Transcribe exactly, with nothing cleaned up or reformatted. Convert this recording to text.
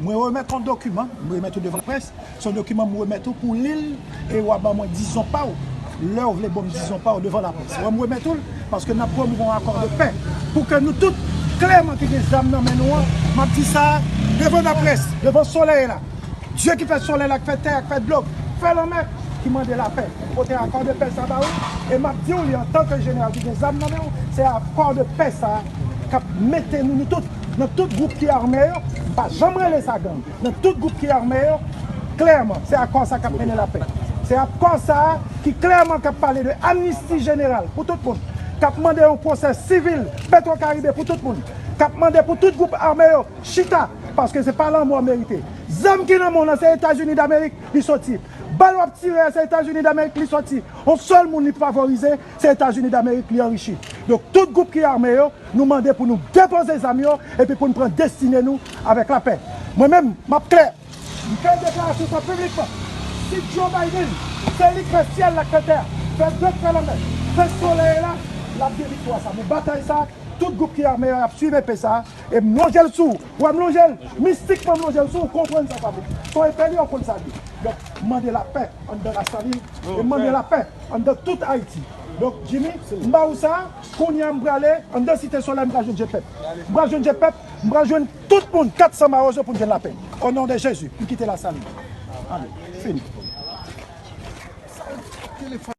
Mwen remèt yon dokiman, mwen remèt ou devan laprès. Se yon dokiman mwen remèt ou pou w li l e w a ban mwen dizon pa w. Lè w vle ban m dizon pa w devan laprès. Mwen remèt ou l paske n ap pwomouve yon akò de pè. Pou ke nou tout, klèman ki gen zam nan men nou an, m ap di sa devan laprès, devan solèy la. Dye ki fè solèy la, ki fè tè a, ki fè dlo, ki fè lanmè, ki mande lapè. Pote akò de pè sa ba ou, e m ap di w li antanke jeneral ki gen zam nan men w, se akò de pè sa k ap mete nou, nou tout, nan tout gwoup ki ame yo, m pa janm rele sa gang, nan tout gwoup ki ame yo, klèman, se akò sa k ap mennen lapè. Se akò sa ki klèman k ap pale de amnisti jeneral pou tout moun, k ap mande yon pwosè sivil Petwokaribe pou tout moun, k ap mande pou tout gwoup ame yo chita, paske se pa lanmò merite. Zam ki nan men w lan, se Etazini Damerik li soti. Bal w ap tire a, se Etazini Damerik li soti. Yon sèl moun li favorize, se Etazini Damerik li anrichi. Donk, tout gwoup ki ame yo, nou mande pou nou depoze zam yo, epi pou n pran destine nou avèk lapè. Mwen menm, m ap klè. M fè deklarasyon sa piblikman. Si Joe Biden, se li k fè syèl la, k fè tè a, fè dlo, k fè lanmè, fè solèy la, l ap gen viktwa sa. Men batay sa, tout gwoup ki ame yo ap swiv epe sa, e m lonje l sou ou. Wè m lonje l, mistikman m lonje l sou ou, konprann sa sa vle di. Se yon epe li, ou konn sa l ye. Donk, m mande lapè anndan Lasalin, e m mande lapè anndan tout Ayiti. Donk, Jimmy, m ba ou sa, kounye a m prale anndan Site Solèy, m pral jwenn je pèp. M pral jwenn je pèp, m pral jwenn tout moun, kat san mawozo pou n jwenn lapè. O non de Jezi, m kite Lasalin. Amen. Fini.